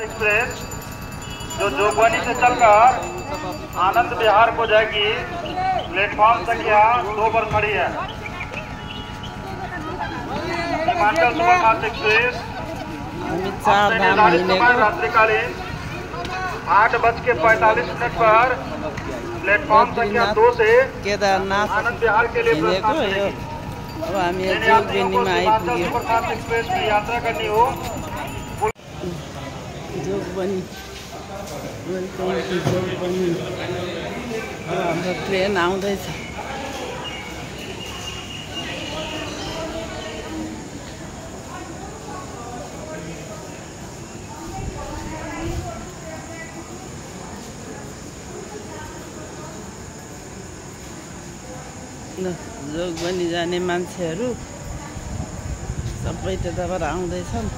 Express जो जोगबनी से चलकर आनंद विहार को जाएगी, प्लेटफॉर्म संख्या 2 पर खड़ी है। सीमांचल सुपरफास्ट एक्सप्रेस रात्रिकालीन 8:45 पर प्लेटफॉर्म संख्या 2 से केदारनाथ आनंद विहार के लिए प्रस्थान करेगी। अब हामी जोगबनीमा आइपुग्यौं। सुपरफास्ट एक्सप्रेस में यात्रा करनी हो जोगबनी वेलकम टु जोगबनी। हाम्रो ट्रेन आउँदैछ। जोगबनी जाने मान्छेहरू सबै त्यताबाट आउँदैछन्।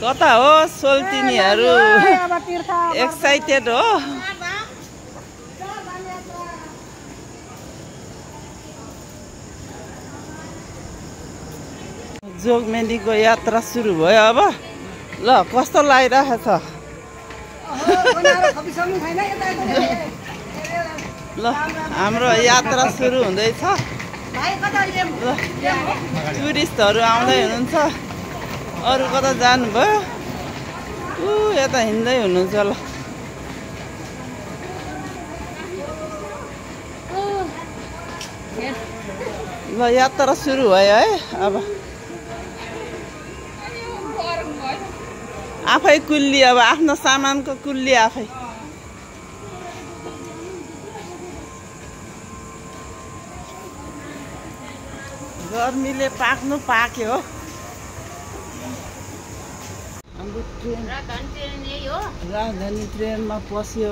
कता हो सोल्तिनीहरू एक्साइटेड हो? जोगबनीको यात्रा सुरु भयो। अब ल कस्तो लागिरहेको छ? ल हाम्रो यात्रा सुरु हुँदैछ। टुरिस्टहरू आउँदै हुनुहुन्छ। अरू कता जानुभयो? यता हिँड्दै हुनुहुन्छ। ल यात्रा सुरु भयो है। अब आफै कुल्ली, अब आफ्नो सामानको कुल्ली आफै। गर्मीले पाक्नु पाक्यो हो। हाम्रो ट्रेन राजधानी ट्रेनमा पस्यो।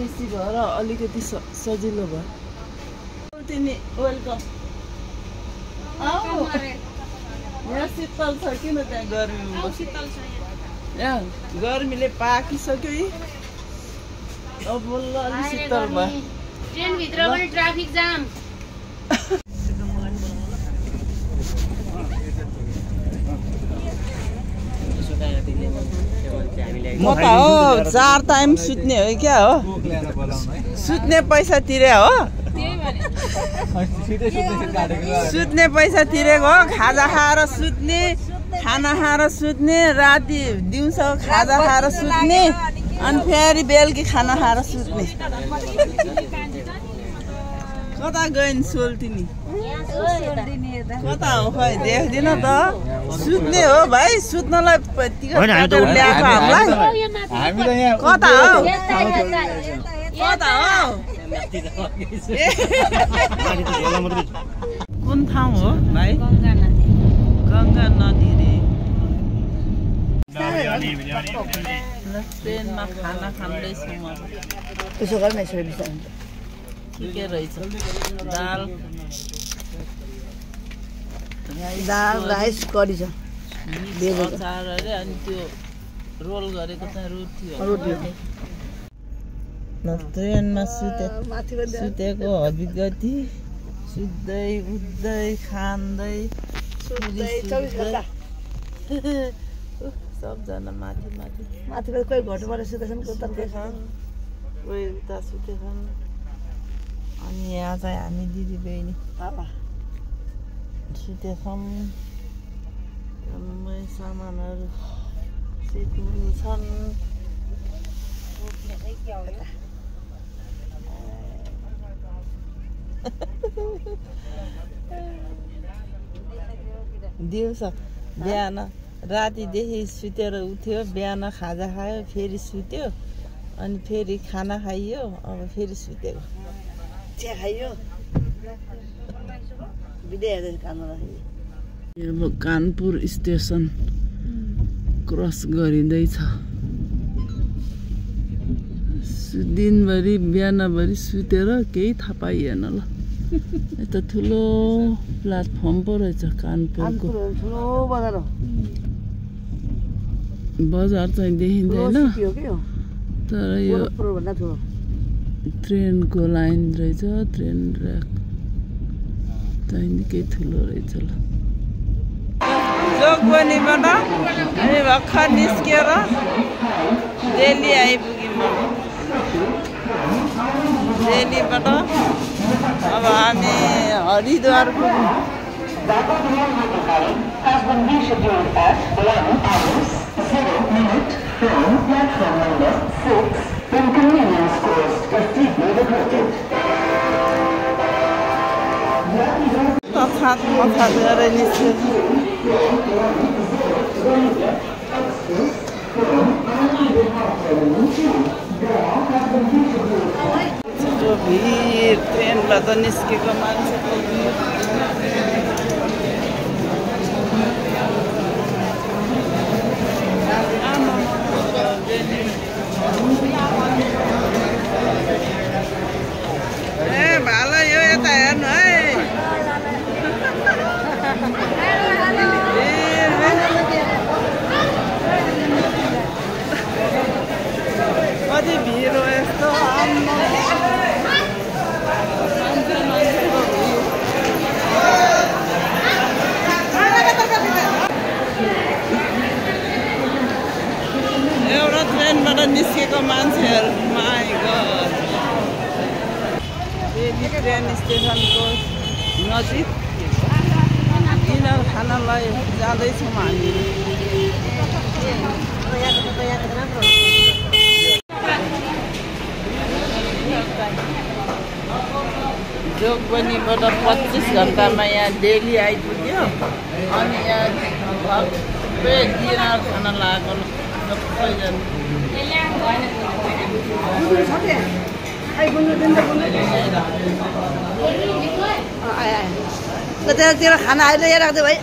एसी भएर अलिकति सजिलो भयो। तिमी वेलकम। यहाँ शीतल छ। किन त्यहाँ गर्मी? यहाँ गर्मीले पाकिसक्यो। अब बल्ल अलि शीतल भयो। ट्रेनभित्र पनि ट्राफिक जाम। म त हो 4 टाइम सुत्ने हो क्या हो? सुत्ने पैसा तिरे हो? सुत्ने पैसा तिरेको हो। खाजा खाएर सुत्ने, खाना खाएर सुत्ने, राति दिउँसो खाजा खाएर सुत्ने, अनि फेरि बेलुकी खाना खाएर सुत्ने। कता गइन् सोल्तिनी? कता हो खै देख्दिन त। सुत्ने हो भाइ, सुत्नलाई ल्याएको हामीलाई। कता हो? कता हो? कुन ठाउँ हो भाइ? गङ्गा नदी रे। ट्रेनमा खाना खाँदैछौँ। त्यसो गर्न यसरी बिचार ठिकै रहेछ। दाल राइस करी छ, अचार अरे, अनि त्यो रोल गरेको चाहिँ रोटी हो। ट्रेनमा सुतेको हबिगति, सुत्दै उठ्दै खाँदै सबजना माथि माथि माथिबाट कोही घटबाट सुतेछन्, कोही तर्केछन्, कोही उता सुतेछन्। अनि यहाँ चाहिँ हामी दिदी बहिनी सुतेछौँ। जम्मै सामानहरू सिटमुनि छन्। दिउँसो बिहान रातिदेखि सुतेर उठ्यो, बिहान खाजा खायो, फेरि सुत्यो, अनि फेरि खाना खाइयो, अब फेरि सुतेको। चिया खाइयो, भिडियो हेर्दै कानमा। अब कानपुर स्टेसन क्रस गरिँदैछ। दिनभरि बिहानभरि सुतेर केही थाहा पाइएन। ल यता ठुलो प्लेटफर्म पो रहेछ कानपुरको। बजार चाहिँ देखिँदैन, तर यो ट्रेनको लाइन रहेछ। ट्रेन ट्र्याक निकै ठुलो रहेछ ल जोगबनीबाट हामी भर्खर निस्केर दिल्ली आइपुग्यौँ दिल्लीबाट अब हामी हरिद्वार पुग्यौँ तथात मथात गरेर निस्क्यो जो भिड ट्रेनबाट निस्केको मान्छेको भिड ए भाला यो यता हेर्नु है कति भिड हो यस्तो एउटा ट्रेनबाट निस्केको मान्छेहरू माइ गड दिल्ली ट्रेन स्टेसनको नजिक डिनर खानलाई जाँदैछौँ हामी जोगबनीबाट 25 घन्टामा यहाँ दिल्ली आइपुग्यो अनि यहाँ भक्कै डिनर खान लागेको सबैजना तेरो खाना आइले यहाँ राख्दै भाइ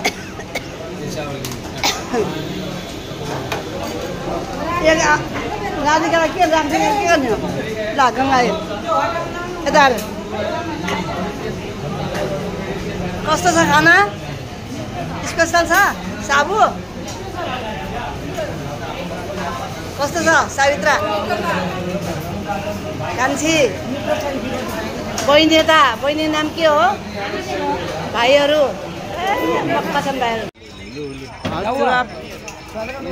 लालीलाई के राख्दैन के गर्ने हो ल गङ्गा यता कस्तो छ खाना स्पेसल छ साबु कस्तो छ सावित्रा कान्छी बहिनी त बहिनी नाम के हो भाइहरू पक्का छन् भाइहरू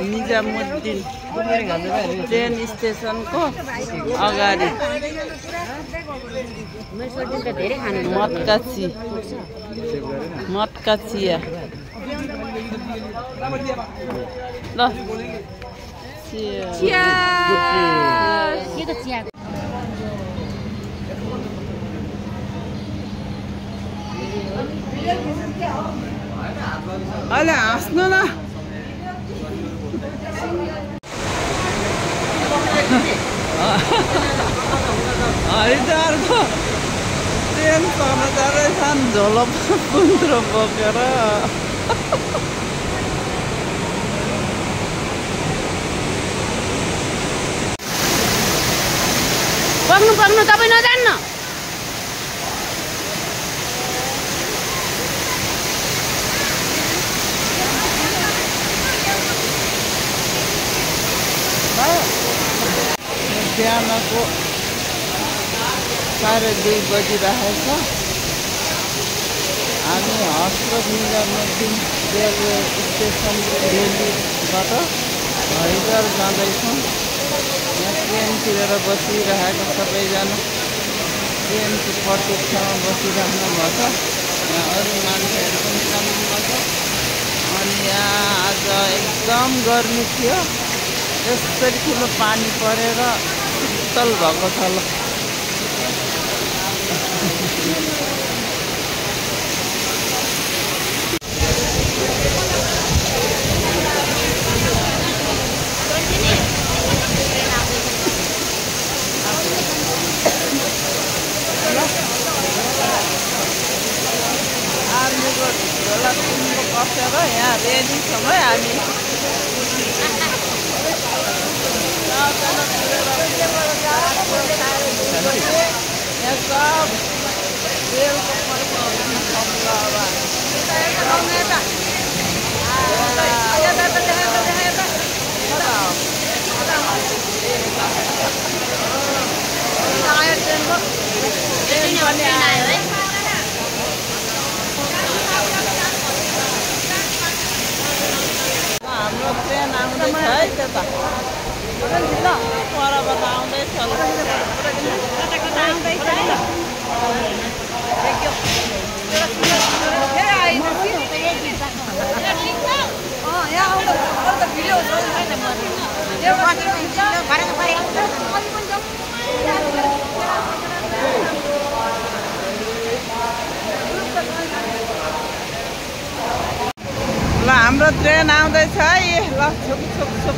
निजामुद्दिन ट्रेन स्टेसनको अगाडि मटका चिया ल अहिले हाँस्नु न हरिद्वारको ट्रेन चढ्न जाँदैछन् झोलो पुन्द्रो बोकेर बग्नु बग्नु तपाईँ नजान्न बिहानको 2:30 बजिरहेछ हामी हस्रत निजामुद्दिन रेलवे स्टेसन दिल्लीबाट हरिद्वार जाँदैछौँ यहाँ ट्रेन तिरेर बसिरहेको सबैजना ट्रेनको प्रतीक्षामा बसिराख्नु भएको यहाँ अरू मान्छेहरू पनि सामना छ अनि यहाँ आज एकदम गर्मी थियो यसरी ठुलो पानी परेर शीतल भएको छ ल आर्मीको झोला किनेको बसेर यहाँ रेडी छौँ है हामी यहाँ सब रेलको त परबाट आउँदैछ ल हाम्रो ट्रेन आउँदैछ है ल छुप छुप छुप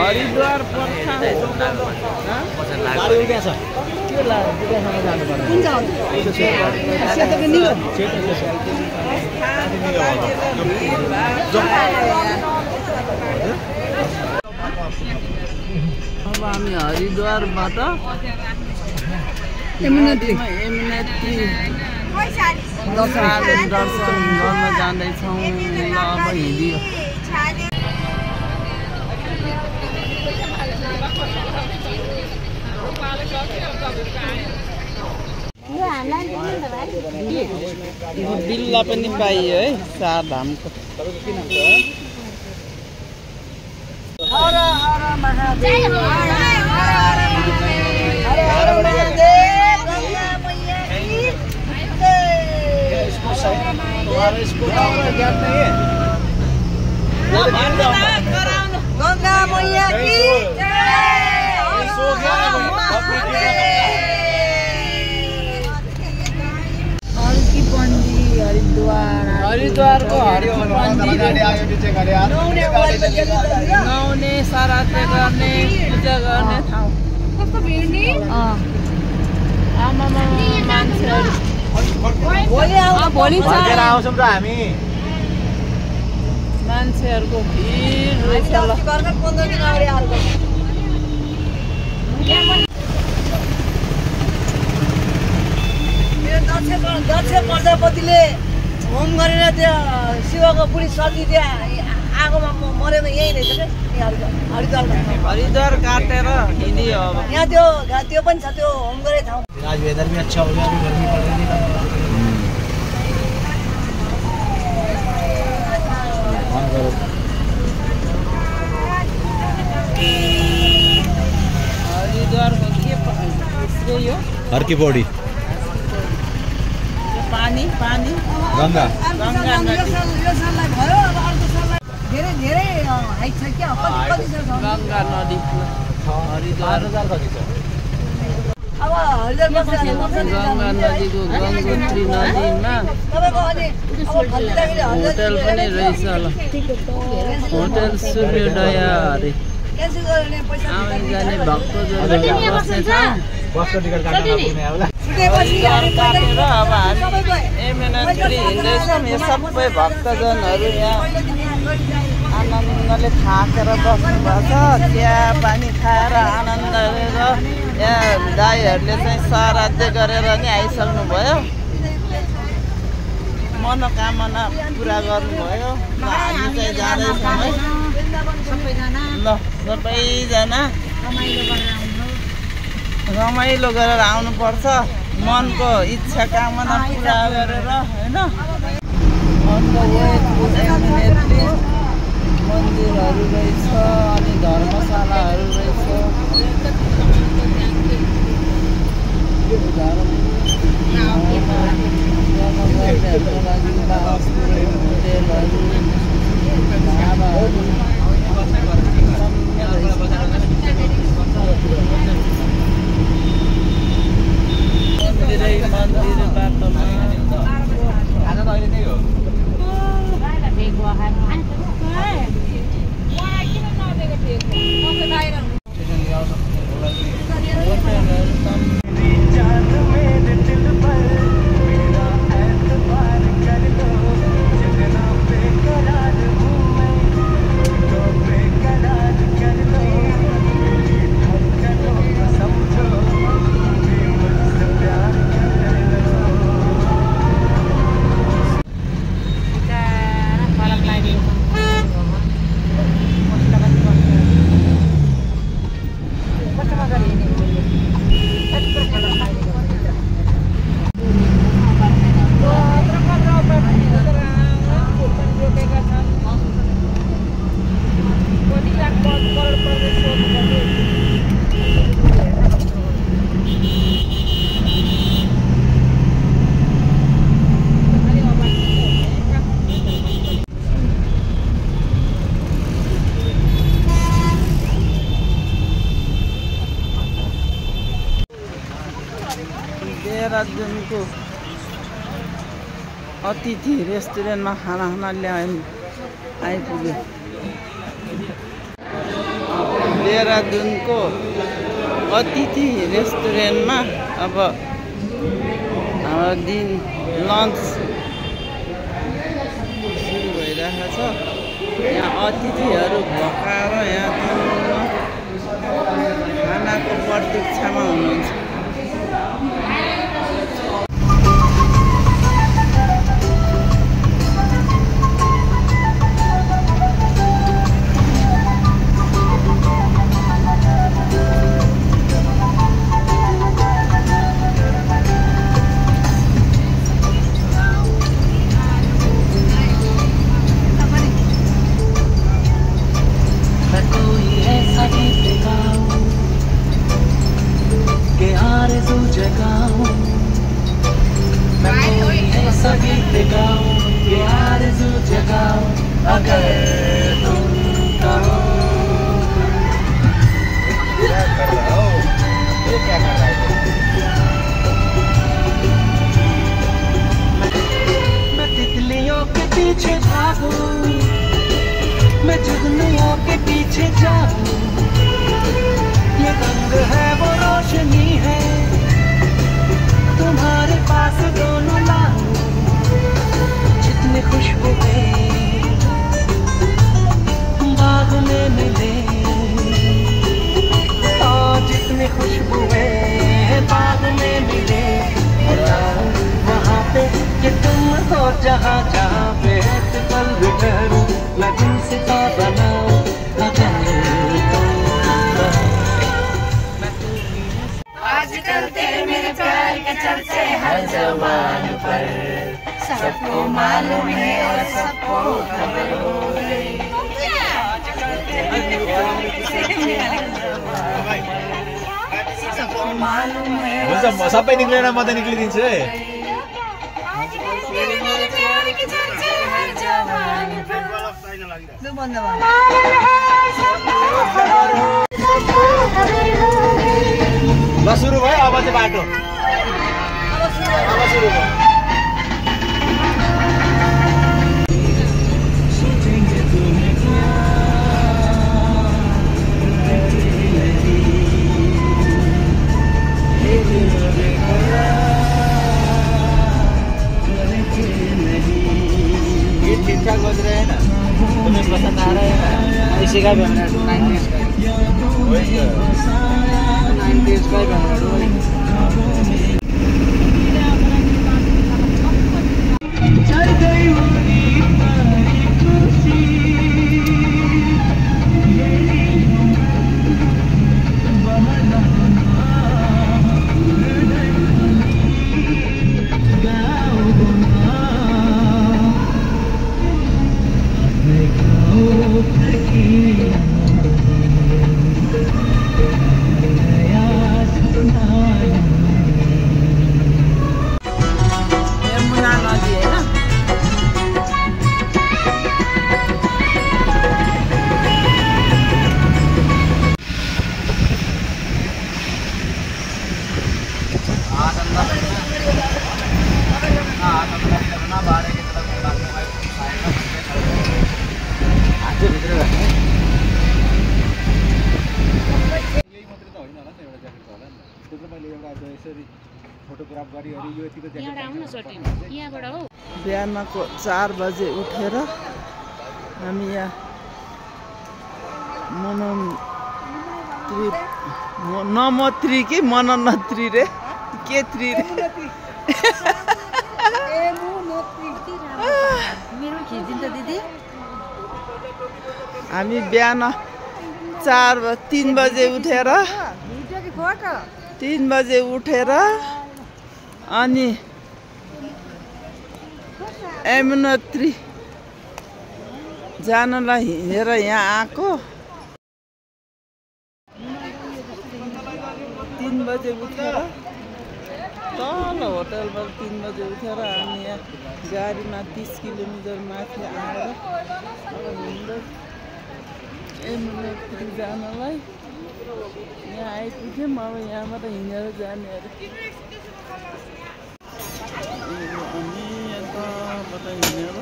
हरिद्वार अब हामी हरिद्वारबाट यमुनोत्री दर्शन गर्न जाँदैछौँ। ल अब हिँडियो बिल्ला पनि पाइयो है 4 धामको। गंगा मैया की हरिद्वारको नुहाउने सराते गर्ने पूजा गर्ने ठाउँ। कस्तो भिड नि आमामा मान्छेहरू भोलि आउँछौँ त हामी। मान्छेहरूको भिड रहेछ। ल 15 दिन अगाडि आएको दक्ष प्रजापतिले होम गरेर त्यो शिवको बुढी सती त्यहाँ आगोमा मरेको यही रहेछ क्या हरिद्वारमा। हरिद्वार काटेर हिँडियो अब। यहाँ त्यो पनि छ त्यो होम गरे ठाउँ। आज वेदर भी अच्छा हो गया, अभी गर्मी पड़ रही थी। हरिद्वारको के यो हर की बॉडी पानी गंगा गंगा नदी। यो साललाई भयो अब अर्को साललाई धेरै हाइट छ क्या कति छ गंगा नदी हरिद्वार अब हरिद्वार गंगा नदीको गंगोत्री नदीमा तपाईँको अनि होटल पनि रहेछ। ल होटल सूर्योदय अरे क्यान्सल गर्यो भने पैसा आउने जाने भक्तजनहरू बस्ने ठाउँ। बस को टिकट काटना होला। छुटेपछि काटेर अब हामी एमएनएत्री हिँड्दैछौँ। यो सबै भक्तजनहरू यहाँ आनन्दले थाकेर बस्नुभएको छ। चिया पानी खाएर आनन्द गरेर यहाँ दाईहरूले चाहिँ श्राद्ध गरेर नि आइसक्नु भयो। मनोकामना पुरा गर्नुभयो। ल हामी चाहिँ जाँदैछौँ है। ल सबैजना रमाइलो गरेर आउनुपर्छ। मनको इच्छा कामना पुरा गरेर होइन। मन्दिरहरू रहेछ अनि धर्मशालाहरू रहेछ। मन्दिर बाटोमा आज त अहिले त्यही हो। देहरादुनको अतिथि रेस्टुरेन्टमा खाना ल्याउन आइपुग्यो। देहरादुनको अतिथि रेस्टुरेन्टमा अब दिन लन्च सुरु भइरहेको छ। यहाँ अतिथिहरू भकाएर यहाँ खानाको प्रतीक्षामा हुनुहुन्छ। मैं तितलियों के पीछे भागूं, मैं जुगनुओं के पीछे जाऊं, ये रंग है वो रोशनी है, तुम्हारे पास दोनों लाऊं, जितनी खुशबू बाग में मिले, और जितनी खुशबुएं बाग में मिले, वहाँ पे कि तुम हो जहाँ जहाँ पे कल्ब करूँ, मैं तुमसे का बनाऊँ आजकल तेरे मेरे प्यार के चर्चे हर जबान पर, सबको मालूम है और सबको खबर हो गई। सबको मालूम है सबै निक्लेर म त निक्लिदिन्छु है। ल सुरु भयो अब चाहिँ बाटो अब सुरु भयो। ठीक-ठाक बज रहे हैं ना, तुम्हें पसंद आ रहा है ना? इसी का भी हमने 90s का 90s का बिहानको 4 बजे उठेर हामी यहाँ मनोत्री कि मनोत्री रे के त्री रे हामी बिहान 3 बजे उठेर 3 बजे उठेर अनि यमुनोत्री जानलाई हिँडेर यहाँ आएको। 3 बजे उठेर तल होटलबाट 3 बजे उठेर हामी यहाँ गाडीमा 30 किलोमिटर माथि आएर हिँड्दै यमुनोत्री जानलाई यहाँ आइपुग्यौँ। अब यहाँबाट हिँडेर जाने अरे। यताबाट हिँडेर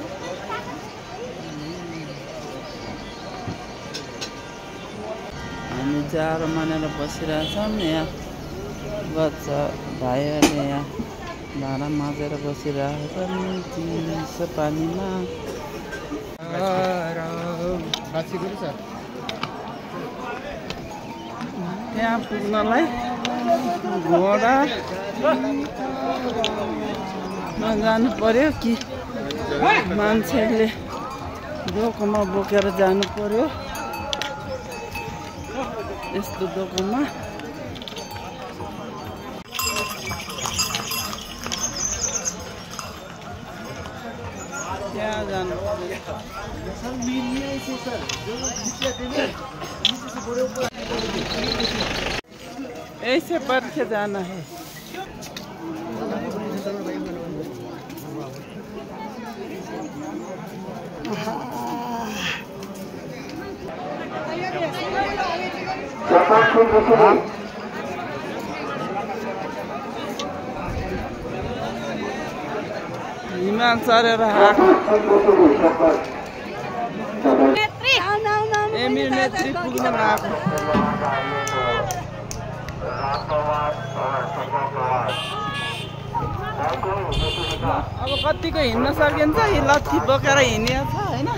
हामी जाडो मानेर बसिरहेछौँ। यहाँ बच्चा भाइहरूले यहाँ भाँडा माझेर बसिरहेछन् चिसो पानीमा। त्यहाँ पुग्नलाई घोडामा जानु पर्यो कि मान्छेले डोकोमा बोकेर जानु पर्यो। यस्तो डोकोमा त्यहाँ जानु पर्यो। ऐसे पर के जाना है। हिमाल चढेर आएको मेरो नेत्री पुग्न आएको। अब कतिको हिँड्न सकिन्छ यी लत्ती बोकेर हिँडेको छ होइन।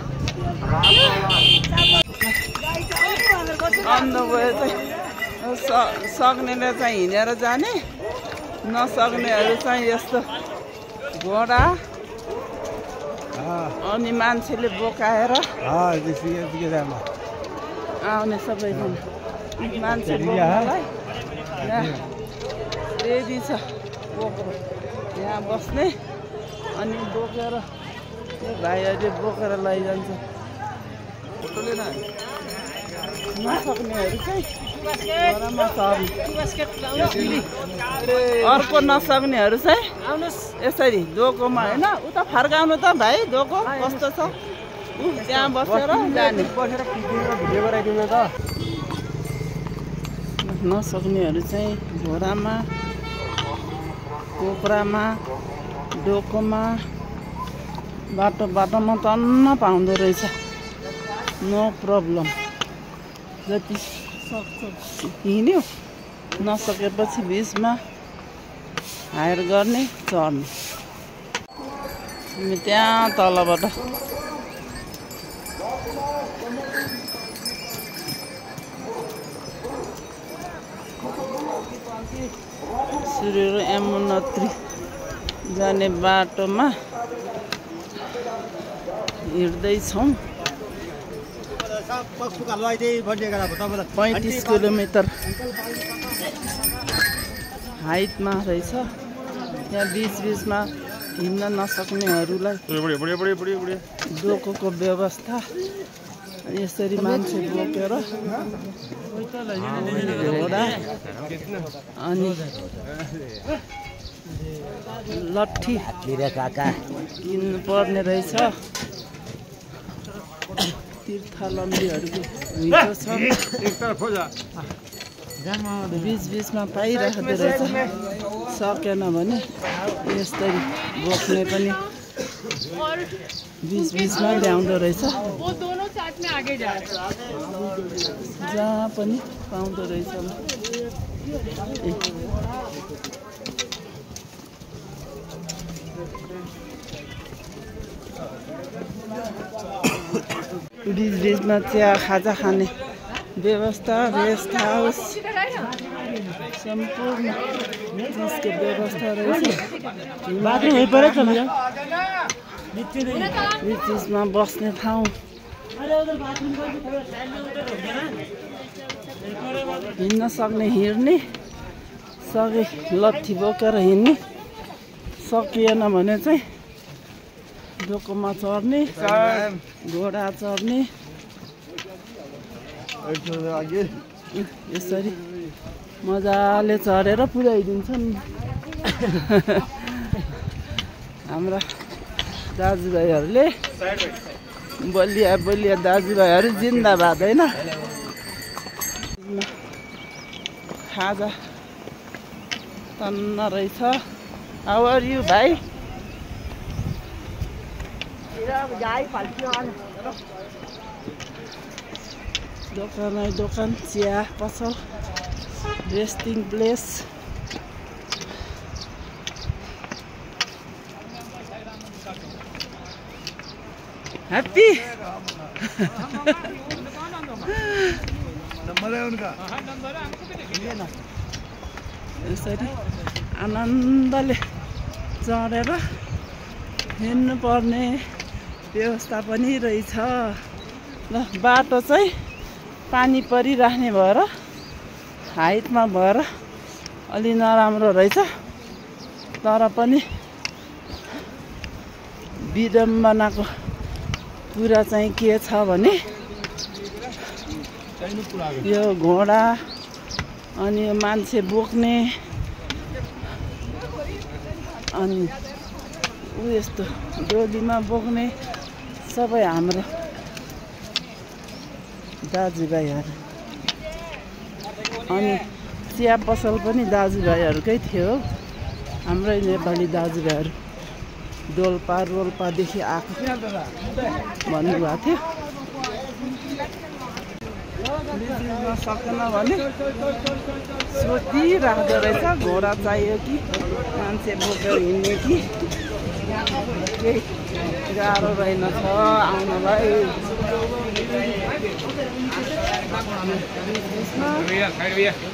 अन्धभयो चाहिँ सक्नेले चाहिँ हिँडेर जाने, नसक्नेहरू चाहिँ यस्तो घोडा अनि मान्छेले बोकाएर आउने सबैजना मान्छे बोक्नलाई रेडी छ। बोकेर यहाँ बस्ने अनि बोकेर भाइहरूले बोकेर लैजान्छ। नसक्नेहरू चाहिँ घरमा सर्ने, अर्को नसक्नेहरू चाहिँ यसरी डोकोमा होइन उता फर्काउनु त भाइ डोको कस्तो छ त्यहाँ बसेर जाने। नसक्नेहरू चाहिँ घोडामा कोप्रामा डोकोमा बाटोमा टन्न पाउँदो रहेछ। No problem. जति सक्छ हिँड्यो, नसकेपछि बिचमा हायर गर्ने चढ्ने। हामी त्यहाँ तलबाट सूर्य र यमुनोत्री जाने बाटोमा हिँड्दैछौँ। 35 किलोमिटर हाइटमा रहेछ। त्यहाँ बिचमा हिँड्न नसक्नेहरूलाई डोकोको व्यवस्था यसरी मान्छे बोकेर घोडा अनि लट्ठी किन्नु पर्ने रहेछ। तीर्थालम्बीहरूको भिडियो छ, बिचमा पाइराख्दो रहेछ। सकेन भने यस्तरी बोक्ने पनि बिचमा ल्याउँदो रहेछ। जहाँ पनि पाउँदो रहेछ। बिचमा चिया खाजा खाने व्यवस्था, रेस्ट हाउस सम्पूर्ण चिजको व्यवस्था रहेछ। बिचमा बस्ने ठाउँ, हिँड्न सक्ने हिँड्ने, सके लट्ठी बोकेर हिँड्ने, सकिएन भने चाहिँ डोकोमा चढ्ने, घोडा चढ्ने। यसरी मजाले चढेर पुर्याइदिन्छन् हाम्रा दाजुभाइहरूले। बलिया दाजुभाइहरू जिन्दाबाद होइन। खाजा तन्न रहेछ। हाउ आर यु भाइ? दोकानै दोकान चिया पसल रेस्टिङ प्लेस ह्याप्पी यसरी आनन्दले चढेर हिँड्नुपर्ने व्यवस्था पनि रहेछ ल बाटो चाहिँ पानी परिराख्ने भएर हाइटमा भएर अलि नराम्रो रहेछ तर पनि विडम्बनाको कुरा चाहिँ के छ भने यो घोडा अनि यो मान्छे बोक्ने अनि ऊ यस्तो डोलीमा बोक्ने सबै हाम्रो दाजुभाइहरू अनि चिया पसल पनि दाजुभाइहरूकै थियो हाम्रै नेपाली दाजुभाइहरू डोल्पा रोल्पादेखि आएको भन्नुभएको थियो सकेन भने सोधिराख्दो रहेछ घोडा चाहियो कि मान्छे बोकेर हिँड्ने कि केही गाह्रो रहेनछ आउनलाई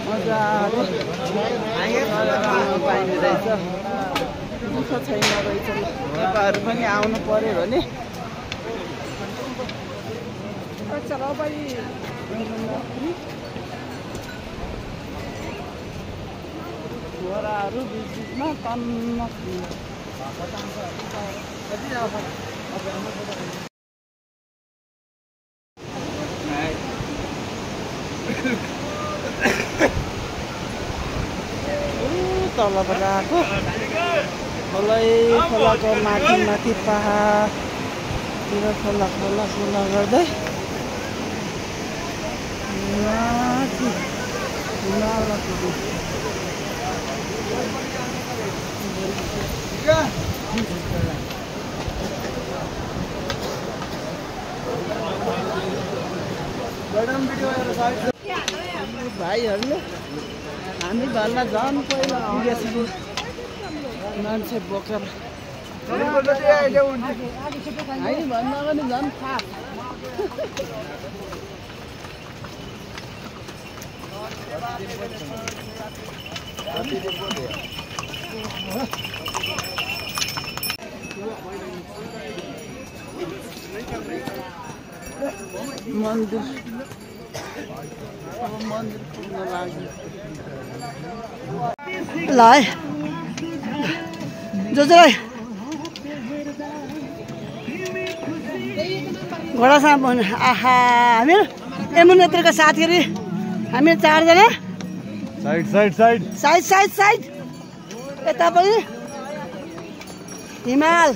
मजाले पाइने रहेछ दुःख छैन रहेछ तपाईँहरू पनि आउनु पर्यो भने घोडाहरू बिचमा तन्न तलबाट आएको खोलाको माथि माथि पहाडतिर खोला गर्दै माथि भाइहरूले हामी भन्दा झन् पहिला पुगेछौँ मान्छे बोकेर हामी भन्दा पनि झन् थाहा मन्दिर पुग्न लाग्यो ल है जोजोलाई घोडासँग भन्नु आहा हामीहरू यमुनेत्रका साथीहरू हामी 4 जना साइड यता पनि हिमाल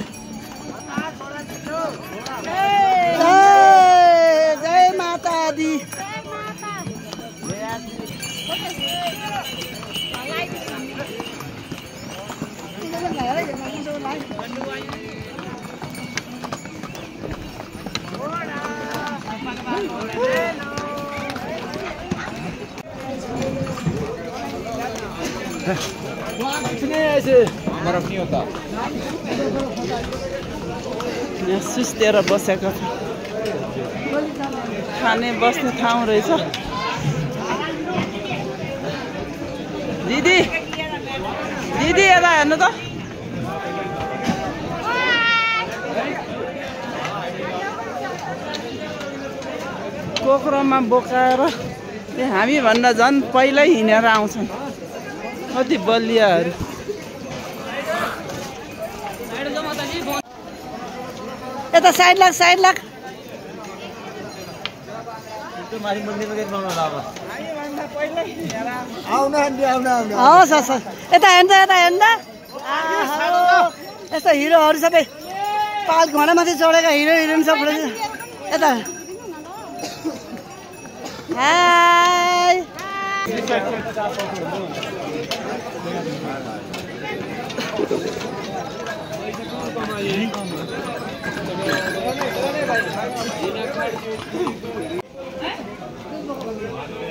जय माता दी बरफ नहीं होता यहाँ सुस्तेर बसेको छ खाने बस्ने ठाउँ रहेछ दिदी यता हेर्नु त कोक्रोमा बोकाएर हामी भन्दा झन् पहिल्यै हिँडेर आउँछन् कति बलियाहरू यता साइड लाग हवस् यता हेर्दा यस्तो हिरोहरू सबै पाल घोडामाथि चढेका हिरोइन सब यता हाय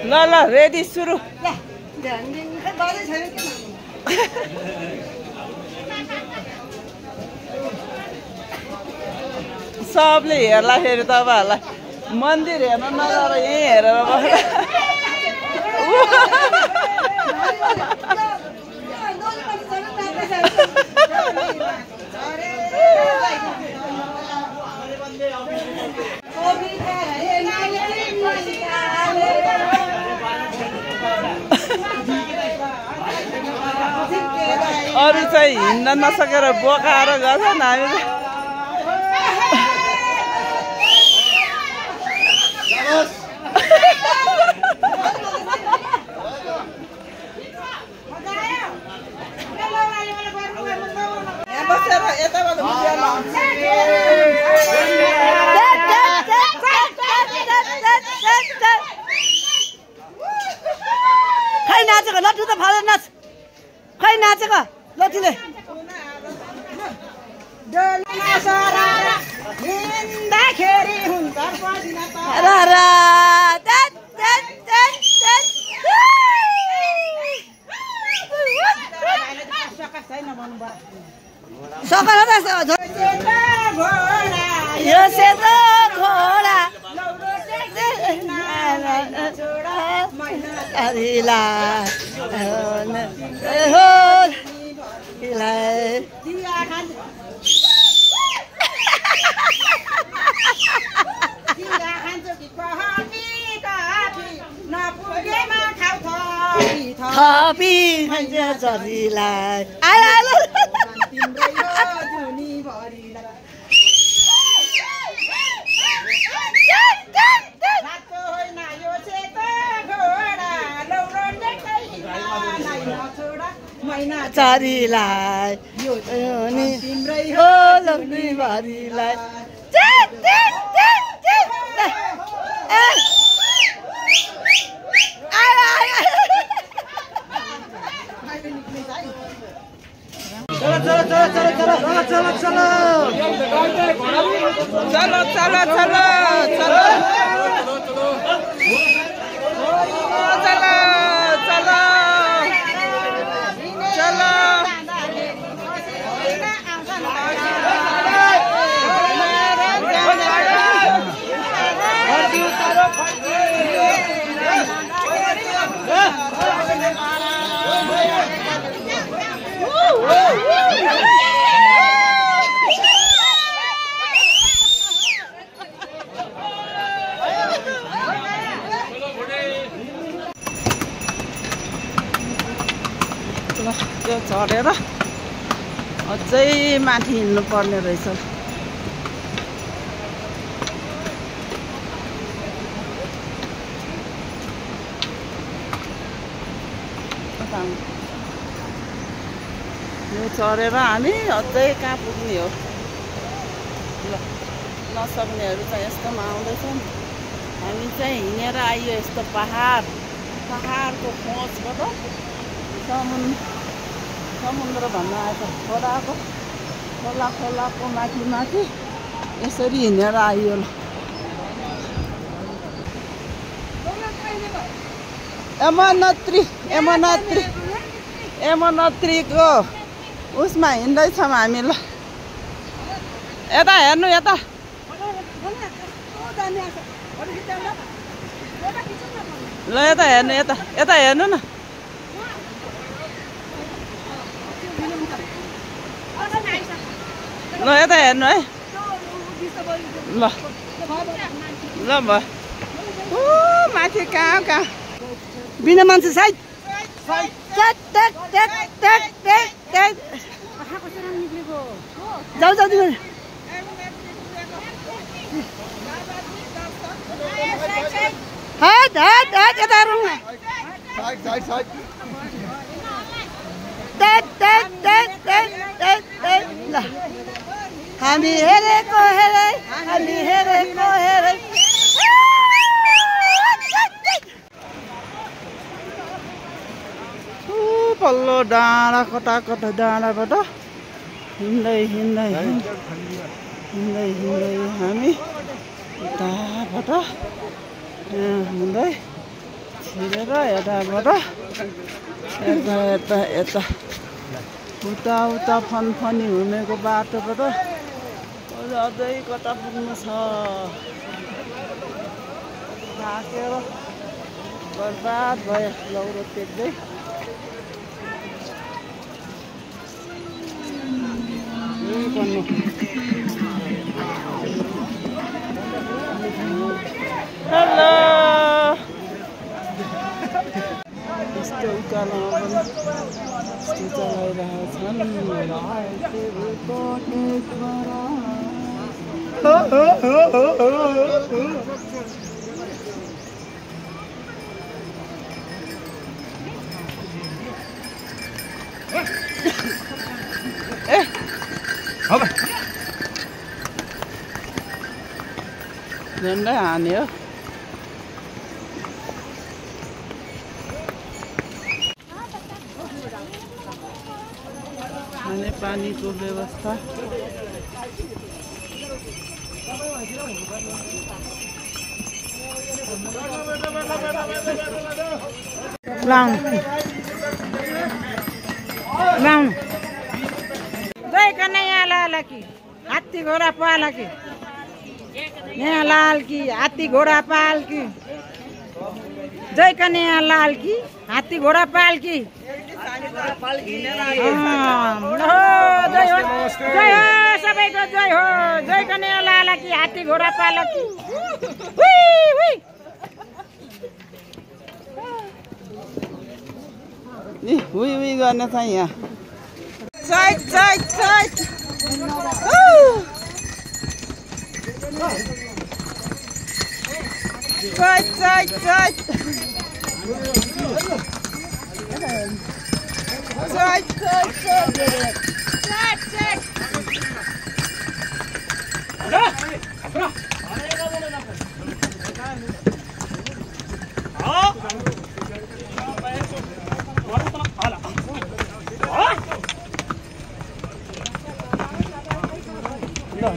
ल ल रेडी सुरु सबले हेर्दाखेरि तपाईँहरूलाई मन्दिर हेर्न नजाएर यहीँ हेरेर बस्दा अरू चाहिँ हिँड्न नसकेर बोकाएर गर्छन् हामी बसेर यताबाट खै नाचेको लट्ठु त फालेर नाच खै नाचेको लट्ठुले यो सेतो घोडा थपी खान्छ छोरीलाई छोरीलाई तिम्रै हो लम्बी भरीलाई त्यो चढेर अझै माथि हिँड्नु पर्ने रहेछ यो चढेर हामी अझै कहाँ पुग्ने हो ल नसक्नेहरू चाहिँ यस्तोमा आउँदैछन् हामी चाहिँ हिँडेर आइयो यस्तो पहाडको खोजबाट समुद्र भन्न आएको खोलाको माथि यसरी हिँडेर आइयो ल यमुनोत्रीको उसमा हिँड्दैछौँ हामी ल यता हेर्नु यता ल यता हेर्नु यता हेर्नु न ल यता हेर्नु है ल ल भयो माथि कहाँ बिना मान्छे साइड जाऊ तिमीहरू हामी हेरेको पल्लो डाँडा कता डाँडाबाट हिँड्दै हामी उताबाट यहाँ हुँदै छिरेर यताबाट यता उता फनफनी घुमेको बाटोबाट अझै कता पुग्नु छ थाकेर बर्बाद भयो लौरो टेक्दै हेलो यस्तो उकालोमा पनि यस्तो चलाइरहेछन् झन्डै हान्यो खाने पानीको व्यवस्था जय कन्हैया लाल की हाथी घोड़ा पाल की यहाँ लाल की हाथी घोड़ा पाल की जय कन्हैया लाल की हाथी घोड़ा पाल की जय हो सबैको जय हो जय कन्हैया लाल की हाथी घोड़ा पाल की हुई गर्न चाहिँ यहाँ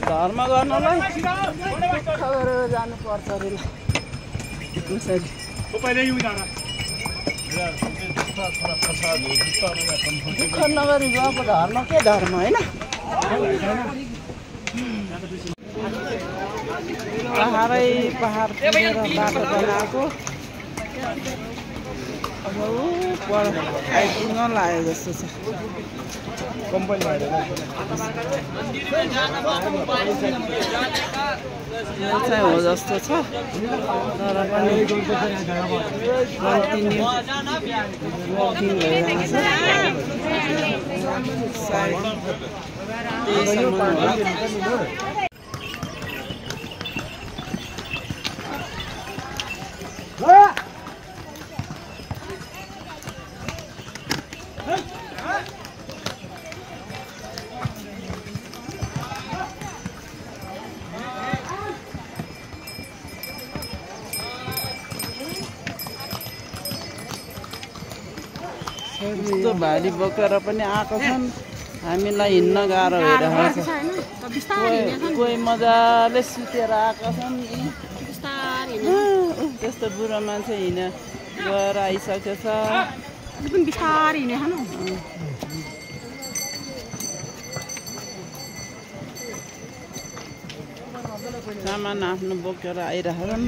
धर्म गर्नलाई दुःख गरेर जानुपर्छ अरे कसरी दुःख नगरी गएको धर्म के धर्म होइन पहाड पुगेर बाटो बनाएको अब पर आइपुग्न लाग्यो जस्तो छ यो चाहिँ हो जस्तो छ तर पनि कन्टिन्यू वकिङ भइरहेको छ सायद त्यहीसम्म होला यस्तो भारी बोकेर पनि आएको छन् हामीलाई हिँड्न गाह्रो भइरहेको छ कोही मजाले सुतेर आएका छन् त्यस्तो बुढो मान्छे गएर आइसकेछ सामान आफ्नो बोकेर आइरहेछन्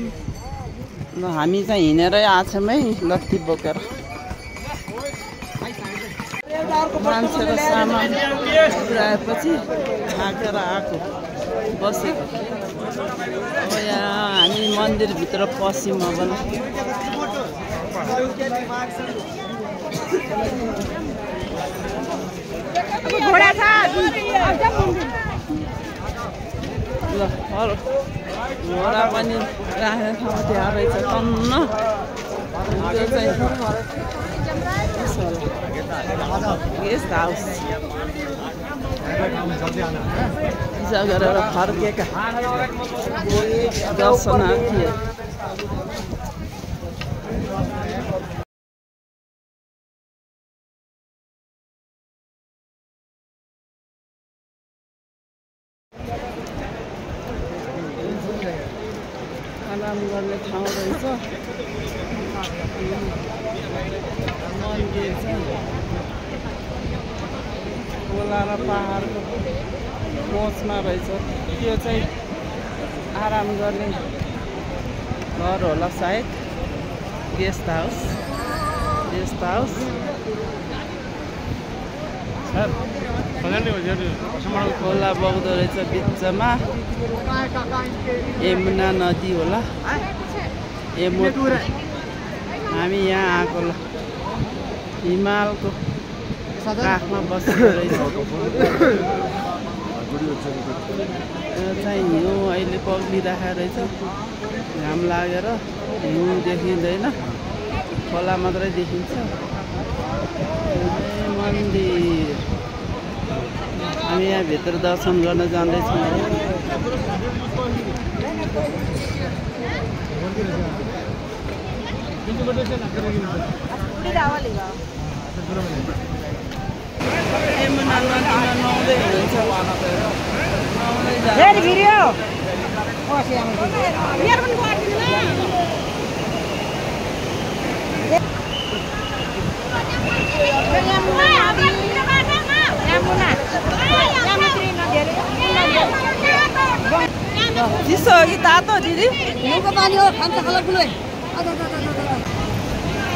ल हामी चाहिँ हिँडेरै आछौँ है लत्ती बोकेर मान्छेको सामान पुऱ्याएपछि थाकेर आएको बसेको अब यहाँ हामी मन्दिरभित्र पस्यौँ अब ल घोडा पनि राख्ने ठाउँ त्यहाँ रहेछ टन्न त्यो चाहिँ गेस्ट हाउस पूजा गरेर फर्केका दर्शनार्थीहरू आराम गर्ने ठाउँ रहेछ मन्दिर छ खोला र पहाडको मोचमा रहेछ त्यो चाहिँ आराम गर्ने घर होला सायद गेस्ट हाउस खोला बग्दो रहेछ बिचमा यमुना नदी होला हामी यहाँ आएको ल हिमालको काखमा बसेको रहेछ चाहिँ हिउँ अहिले पग्लिरहेको रहेछ घाम लागेर हिउँ देखिँदैन खोला मात्रै देखिन्छ मन्दिर हामी यहाँ भित्र दर्शन गर्न जाँदैछौँ यमुना नदीमा नुहाउँदै हुनुहुन्छ चिसो हो कि तातो दिदी पानी हो खान्छ खाला बुलै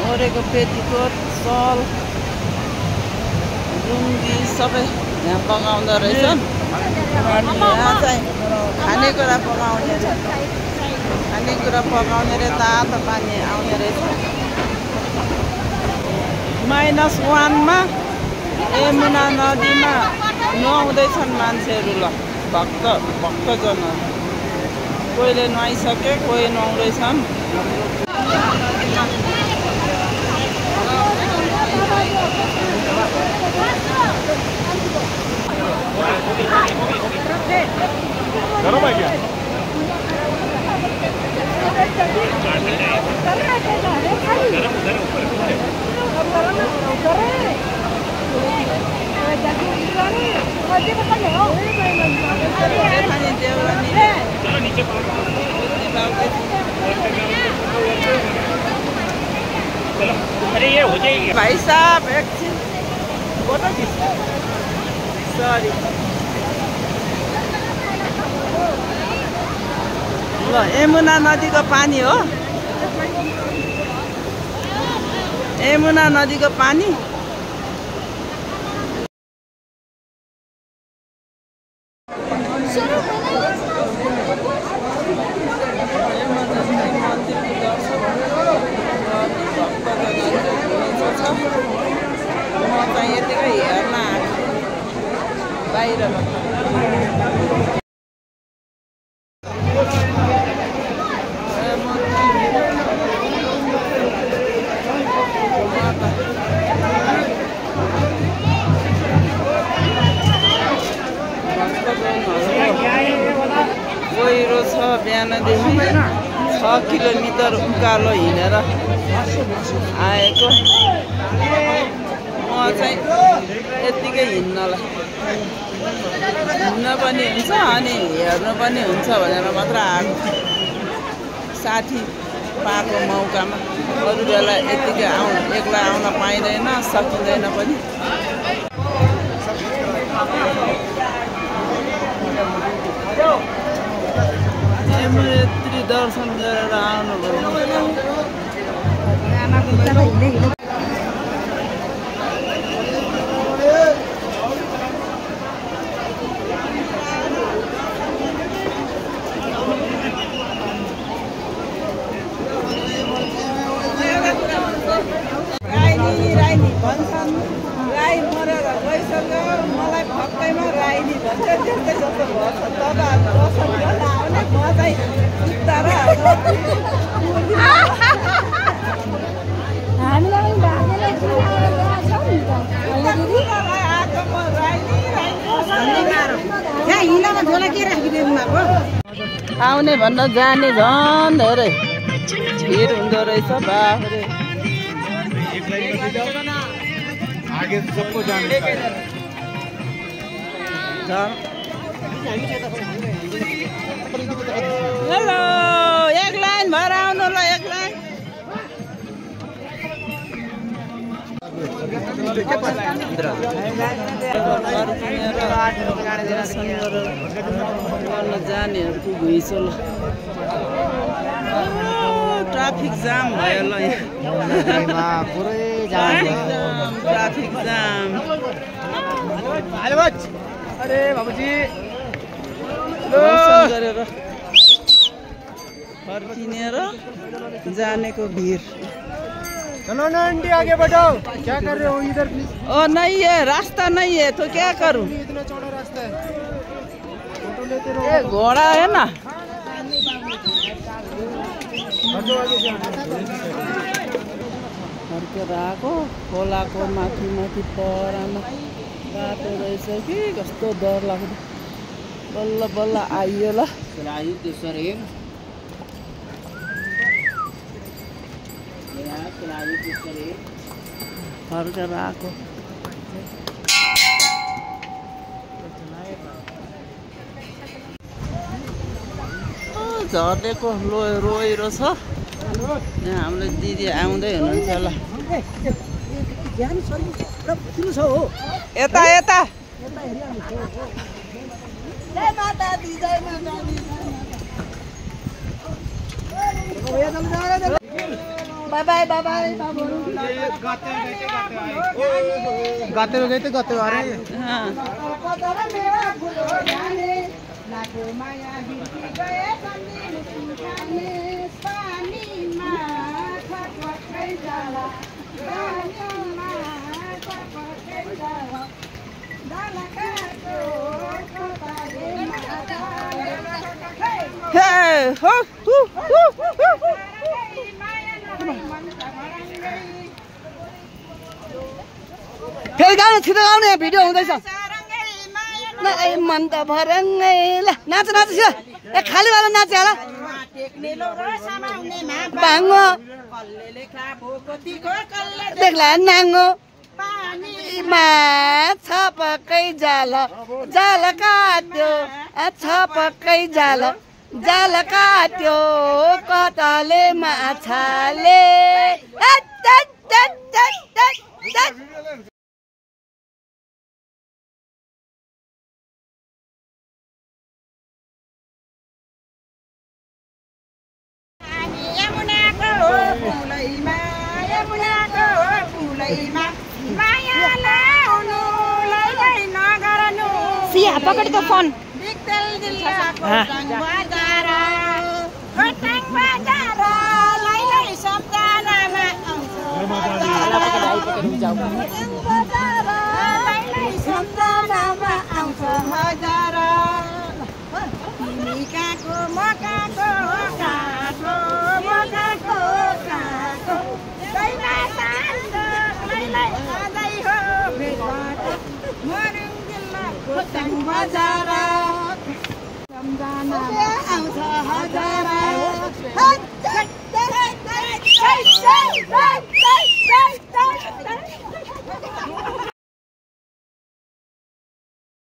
ओरेको पेटीकोट सल लुङ्गी सबै यहाँ पकाउँदो रहेछन् यहाँ चाहिँ खानेकुरा पकाउने रे तातो पानी आउने रहेछ -1 यमुना नदीमा नुहाउँदैछन् मान्छेहरू ल भक्तजनहरू कोहीले नुहाइसके कोही नुहाउँदैछन् भाइ साहब एकछिन फोटो खिच्छ सरी ल यमुना नदीको पानी हो यमुना नदीको पानी यतिकै हेर्न बाहिर गहिरो छ बिहानदेखि 6 किलोमिटर उकालो हिँडेर आएको म चाहिँ यतिकै हिँड्नलाई हिँड्न पनि हुन्छ अनि हेर्नु पनि हुन्छ भनेर मात्र आएको साथी पाएको मौकामा अरू बेला यतिकै एक्ला आउन पाइँदैन सकिँदैन पनि यत्री दर्शन गरेर आउनुभयो राइनी भन्छन् राई मरेर गइसक्यो मलाई फक्कैमा राइनी भन्छ त्यस्तै जस्तो भन्छ तपाईँहरू दर्शन गर्न आउने म चाहिँ तर हामीलाई आउने भन्न जाने झन् धेरै भिड हुँदो रहेछ बाफरे हेलो एक लाइन भएर आउनु ल एक लाइन जानेहरूको घुइँचो ल ट्राफिक जाम भयो ल ट्राफिक जाम अरे बाबुजी दर्शन गरेर फर्किनेर जानेको भिड चलो ना आंटी आगे बढ़ो क्या कर रहे हो इधर प्लीज ओ नहीं है रास्ता नहीं है तो क्या करूं इतना चौड़ा रास्ता है फोटो लेते रहो ये घोड़ा है ना हटो आगे से फर्केर आएको खोलाको माथि माथि परामा बाटो रहेछ कि कस्तो डर लाग्दो बल्ल बल्ल आइयो ल फर्केर आएको झर्नेको रोइरो छ यहाँ हाम्रो दिदी आउँदै हुनुहुन्छ ल यता यता बाय बाय बाय बाय गाते हुए गए थे गाते हुए आ रहे हैं हाँ फेरि गाउँ छिटो गाउनु यहाँ भिडियो हुँदैछ ल ए मन त भरङ्गै ल नाच नाच ए खालीवाला नाच्यो होला भाङ्गो देख्ला नाङ्गो माछा पक्कै जाल जाल काट्यो पक्कै जाल जाल काट्यो कताले माछाले सिया पकडेको फोन